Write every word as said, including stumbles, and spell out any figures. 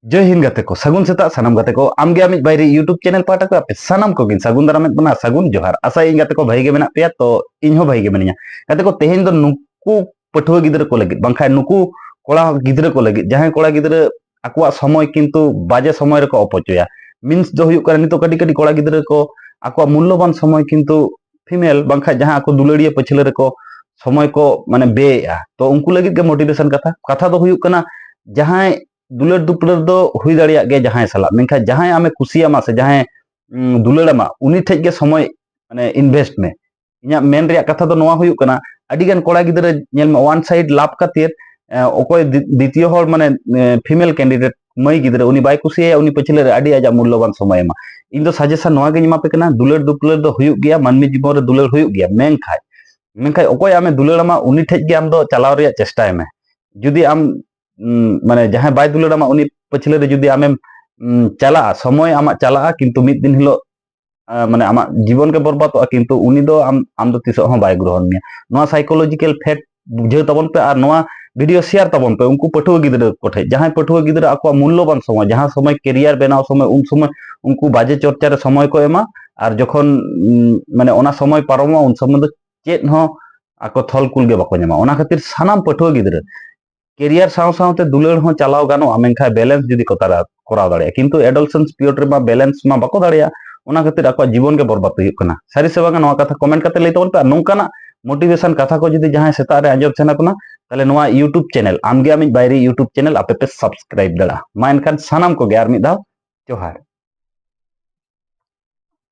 ᱡᱚᱭ ᱦᱤᱱᱫ ᱜᱟᱛᱮ ᱠᱚ, ᱥᱟᱹᱜᱩᱱ ᱥᱮᱛᱟᱜ ᱥᱟᱱᱟᱢ ᱜᱟᱛᱮ ᱠᱚ᱾ ᱟᱢᱜᱮ ᱟᱢᱤᱡ ᱵᱟᱭᱨᱤ YouTube ᱪᱮᱱᱮᱞ ᱯᱟᱦᱴᱟ ᱠᱷᱚᱱ ᱟᱯᱮ ᱥᱟᱱᱟᱢ ᱠᱚᱜᱮᱧ ᱥᱟᱹᱜᱩᱱ ᱫᱟᱨᱟᱢᱮᱫ ᱵᱚᱱᱟ, ᱥᱟᱹᱜᱩᱱ ᱡᱚᱦᱟᱨ᱾ ᱟᱥᱟᱭᱟᱹᱧ ᱜᱟᱛᱮ ᱠᱚ ᱵᱷᱟᱹᱜᱤ ᱜᱮ ᱢᱮᱱᱟᱜ ᱯᱮᱭᱟ, ᱛᱚ ᱤᱧ ᱦᱚᱸ ᱵᱷᱟᱹᱜᱤ ᱜᱮ ᱢᱤᱱᱟᱹᱧᱟ᱾ ᱜᱟᱛᱮ ᱠᱚ, ᱛᱮᱦᱮᱧ ᱫᱚ ᱱᱩᱠᱩ ᱯᱟᱹᱴᱷᱩᱣᱟᱹ ᱜᱤᱫᱽᱨᱟᱹ ᱠᱚ ᱞᱟᱹᱜᱤᱫ, ᱵᱟᱝᱠᱷᱟᱱ ᱱᱩᱠᱩ ᱠᱚᱲᱟ ᱜᱤᱫᱽᱨᱟᱹ ᱠᱚ ᱞᱟᱹᱜᱤᱫ, ᱡᱟᱦᱟᱸᱭ ᱠᱚᱲᱟ ᱜᱤᱫᱽᱨᱟᱹ ᱟᱠᱚᱣᱟᱜ ᱥᱚᱢᱚᱭ ᱠᱤᱱᱛᱩ ᱵᱟᱡᱮ ᱥᱚᱢᱚᱭ ᱨᱮᱠᱚ ᱚᱯᱚᱪᱚᱭᱟ᱾ ᱢᱤᱱᱥ ᱫᱚ ᱦᱩᱭᱩᱜ ᱠᱟᱱᱟ, ᱱᱤᱛᱚᱜ ᱠᱟᱹᱴᱤᱡ ᱠᱟᱹᱴᱤᱡ ᱠᱚᱲᱟ ᱜᱤᱫᱽᱨᱟᱹ ᱠᱚ ᱟᱠᱚᱣᱟᱜ ᱢᱩᱞᱞᱚᱵᱟᱱ ᱥᱚᱢᱚᱭ ᱠᱤᱱᱛᱩ ᱯᱷᱤᱢᱮᱞ ᱵᱟᱝᱠᱷᱟᱱ ᱡᱟᱦᱟᱸ ᱟᱠᱚ ᱫᱩᱞᱟᱹᱲᱤᱭᱟᱹ ᱯᱟᱹᱪᱷᱞᱟᱹ ᱨᱮᱠᱚ ᱥᱚᱢᱚᱭ ᱠᱚ ᱢᱟᱱᱮ ᱵᱮᱭᱮᱜᱼᱟ᱾ ᱛᱚ ᱩᱱᱠᱩ ᱞᱟᱹᱜᱤᱫ ᱜᱮ ᱢᱳᱴᱤᱵᱷᱮᱥᱚᱱ ᱠᱟᱛᱷᱟ᱾ ᱠᱟᱛᱷᱟ ᱫᱚ ᱦᱩᱭᱩᱜ ᱠᱟᱱᱟ, ᱡᱟᱦᱟᱸᱭ ᱫᱩᱞᱟᱹᱲ ᱫᱩᱯᱞᱟᱹᱲ ᱫᱚ ᱦᱩᱭ ᱫᱟᱲᱮᱭᱟᱜ ᱜᱮᱭᱟ ᱡᱟᱦᱟᱸᱭ ᱥᱟᱞᱟᱜ, ᱢᱮᱱᱠᱷᱟᱱ ᱡᱟᱦᱟᱸᱭ ᱟᱢᱮ ᱠᱩᱥᱤᱭᱟᱢᱟ ᱥᱮ ᱡᱟᱦᱟᱸᱭ, ᱩᱸ, ᱫᱩᱞᱟᱹᱲᱟᱢᱟ, ᱩᱱᱤ ᱴᱷᱮᱡ ᱜᱮ ᱥᱚᱢᱚᱭ ᱢᱟᱱᱮ ᱤᱱᱵᱷᱮᱥᱴ ᱢᱮ᱾ ᱤᱧᱟᱹᱜ ᱢᱮᱱ ᱨᱮᱭᱟᱜ ᱠᱟᱛᱷᱟ ᱫᱚ ᱱᱚᱣᱟ ᱦᱩᱭᱩᱜ ᱠᱟᱱᱟ, ᱟᱹᱰᱤ ᱜᱟᱱ ᱠᱚᱲᱟ ᱜᱤᱫᱽᱨᱟᱹ ᱧᱮᱞ ᱢᱮ, ᱚᱣᱟᱱ ᱥᱟᱭᱤᱰ ᱞᱟᱵᱷ ᱠᱷᱟᱹᱛᱤᱨ, ᱮ, ᱚᱠᱚᱭ ᱫᱤ-, ᱫᱤᱛᱤᱭᱚ ᱦᱚᱲ ᱢᱟᱱᱮ, ᱮ, ᱯᱷᱤᱢᱮᱞ ᱠᱮᱱᱰᱤᱰᱮᱴ ᱢᱟᱹᱭ ᱜᱤᱫᱽᱨᱟᱹ, ᱩᱱᱤ ᱵᱟᱭ ᱠᱩᱥᱤᱭᱟᱭᱟ, ᱩᱱᱤ ᱯᱟᱹᱪᱷᱞᱟᱹ ᱨᱮ ᱟᱹᱰᱤ ᱟᱡᱟᱜ ᱢᱩᱞᱞᱚᱵᱟᱱ ᱥᱚᱢᱚᱭ ᱮᱢᱟ᱾ ᱤᱧ ᱫᱚ ᱥᱟᱡᱮᱥᱚᱱ ᱱᱚᱣᱟ ᱜᱤᱧ ᱮᱢᱟ ᱯᱮ ᱠᱟᱱᱟ, ᱫᱩᱞᱟᱹᱲ ᱫᱩᱯᱞᱟᱹᱲ ᱫᱚ ᱦᱩᱭᱩᱜ ᱜᱮᱭᱟ, ᱢᱟᱹᱱᱢᱤ ᱡᱤᱵᱚᱱ ᱨᱮ ᱫᱩᱞᱟᱹᱲ ᱦᱩᱭᱩᱜ ᱜᱮᱭᱟ, ᱢᱮᱱᱠᱷᱟᱱ, ᱢᱮᱱᱠᱷᱟᱱ ᱚᱠᱚᱭ ᱟᱢᱮ ᱫᱩᱞᱟᱹᱲ ᱟᱢᱟ, ᱩᱱᱤ ᱴᱷᱮᱡ ᱜᱮ ᱟᱢ ᱫᱚ ᱪᱟᱞᱟᱣ ᱨᱮᱭᱟᱜ ᱪᱮᱥᱴᱟᱭ ᱢᱮ᱾ ᱡᱩᱫᱤ ᱟᱢ, ᱩᱸ, ᱢᱟᱱᱮ ᱡᱟᱦᱟᱸᱭ ᱵᱟᱭ ᱫᱩᱞᱟᱹᱲ ᱟᱢᱟ, ᱩᱱᱤ ᱯᱟᱹᱪᱷᱞᱟᱹ ᱨᱮ ᱡᱩᱫᱤ ᱟᱢᱮᱢ, ᱩᱸ, ᱪᱟᱞᱟᱜᱼᱟ, ᱥᱚᱢᱚᱭ ᱟᱢᱟᱜ ᱪᱟᱞᱟᱜᱼᱟ, ᱠᱤᱱᱛᱩ ᱢᱤᱫ ᱫᱤᱱ ᱦᱤᱞᱳᱜ, ᱟ, ᱢᱟᱱᱮ ᱟᱢᱟᱜ ᱡᱤᱵᱚᱱ ᱜᱮ ᱵᱚᱨᱵᱟᱫᱚᱜᱼᱟ, ᱠᱤᱱᱛᱩ ᱩᱱᱤ ᱫᱚ ᱟᱢ, ᱟᱢ ᱫᱚ ᱛᱤᱥᱚᱜ ᱦᱚᱸ ᱵᱟᱭ ᱜᱨᱚᱦᱚᱱ ᱢᱮᱭᱟ᱾ ᱱᱚᱣᱟ ᱥᱟᱭᱠᱳᱞᱚᱡᱤᱠᱮᱞ ᱯᱷᱮᱠᱴ ᱵᱩᱡᱷᱟᱹᱣ ᱛᱟᱵᱚᱱ ᱯᱮ ᱟᱨ ᱱᱚᱣᱟ ᱵᱷᱤᱰᱤᱭᱳ ᱥᱮᱭᱟᱨ ᱛᱟᱵᱚᱱ ᱯᱮ ᱩᱱᱠᱩ ᱯᱟᱹᱴᱷᱩᱣᱟᱹ ᱜᱤᱫᱽᱨᱟᱹ ᱠᱚᱴᱷᱮᱡ, ᱡᱟᱦᱟᱸᱭ ᱯᱟᱹᱴᱷᱩᱣᱟᱹ ᱜᱤᱫᱽᱨᱟᱹ ᱟᱠᱚᱣᱟᱜ ᱢᱩᱞᱞᱚᱵᱟᱱ ᱥᱚᱢᱚᱭ, ᱡᱟᱦᱟᱸ ᱥᱚᱢᱚᱭ ᱠᱮᱨᱤᱭᱟᱨ ᱵᱮᱱᱟᱣ ᱥᱚᱢᱚᱭ, ᱩᱱ ᱥᱚᱢᱚᱭ ᱩᱱᱠᱩ ᱵᱟᱡᱮ ᱪᱚᱨᱪᱟ ᱨᱮ ᱥᱚᱢᱚᱭ ᱠᱚ ᱮᱢᱟ, ᱟᱨ ᱡᱚᱠᱷᱚᱱ, ᱩᱸ, ᱢᱟᱱᱮ ᱚᱱᱟ ᱥᱚᱢᱚᱭ ᱯᱟᱨᱚᱢᱚᱜᱼᱟ, ᱩᱱ ᱥᱚᱢᱚᱭ ᱫᱚ ᱪᱮᱫ ᱦᱚᱸ ᱟᱠᱚ ᱛᱷᱚᱞ ᱠᱩᱞ ᱜᱮ ᱵᱟᱠᱚ ᱧᱟᱢᱟ᱾ ᱚᱱᱟ ᱠᱷᱟᱹᱛᱤᱨ ᱥᱟᱱᱟᱢ ᱯᱟᱹᱴᱷᱩᱣᱟᱹ ᱜᱤᱫᱽᱨᱟᱹ ᱠᱮᱨᱤᱭᱟᱨ ᱥᱟᱶ ᱥᱟᱶᱛᱮ ᱫᱩᱞᱟᱹᱲ ᱦᱚᱸ ᱪᱟᱞᱟᱣ ᱜᱟᱱᱚᱜᱼᱟ, ᱢᱮᱱᱠᱷᱟᱱ ᱵᱮᱞᱮᱱᱥ ᱡᱩᱫᱤ ᱠᱚ ᱛᱟᱨᱟ-, ᱠᱚᱨᱟᱣ ᱫᱟᱲᱮᱭᱟᱜᱼᱟ, ᱠᱤᱱᱛᱩ ᱮᱰᱳᱞᱥᱮᱱᱥ ᱯᱤᱨᱤᱭᱚᱰ ᱨᱮᱢᱟ ᱵᱮᱞᱮᱱᱥ ᱢᱟ ᱵᱟᱠᱚ ᱫᱟᱲᱮᱭᱟᱜᱼᱟ᱾ ᱚᱱᱟ ᱠᱷᱟᱹᱛᱤᱨ ᱟᱠᱚᱣᱟᱜ ᱡᱤᱵᱚᱱ ᱜᱮ ᱵᱚᱨᱵᱟᱫ ᱦᱩᱭᱩᱜ ᱠᱟᱱᱟ᱾ ᱥᱟᱹᱨᱤ ᱥᱮ ᱵᱟᱝᱟ, ᱱᱚᱣᱟ ᱠᱟᱛᱷᱟ ᱠᱚᱢᱮᱱᱴ ᱠᱟᱛᱮ ᱞᱟᱹᱭ ᱛᱟᱵᱚᱱ ᱯᱮ᱾ ᱟᱨ ᱱᱚᱝᱠᱟᱱᱟᱜ ᱢᱳᱴᱤᱵᱷᱮᱥᱚᱱ ᱠᱟᱛᱷᱟ ᱠᱚ ᱡᱩᱫᱤ ᱡᱟᱦᱟᱸᱭ ᱥᱮᱛᱟᱜ ᱨᱮ ᱟᱸᱡᱚᱢ ᱥᱟᱱᱟ ᱠᱚᱱᱟ, ᱛᱟᱦᱞᱮ ᱱᱚᱣᱟ YouTube ᱪᱮᱱᱮᱞ, ᱟᱢᱜᱮ ᱟᱢᱤᱡ ᱵᱟᱭᱨᱤ YouTube ᱪᱮᱱᱮᱞ ᱟᱯᱮ ᱯᱮ ᱥᱟᱵᱥᱠᱨᱟᱭᱤᱵ ᱫᱟᱲᱮᱭᱟᱜᱼᱟ᱾ ᱢᱟ ᱮᱱᱠᱷᱟᱱ ᱥᱟᱱᱟᱢ ᱠᱚᱜᱮ ᱟᱨ ᱢᱤᱫ ᱫᱷᱟᱣ ᱡᱚᱦᱟᱨ᱾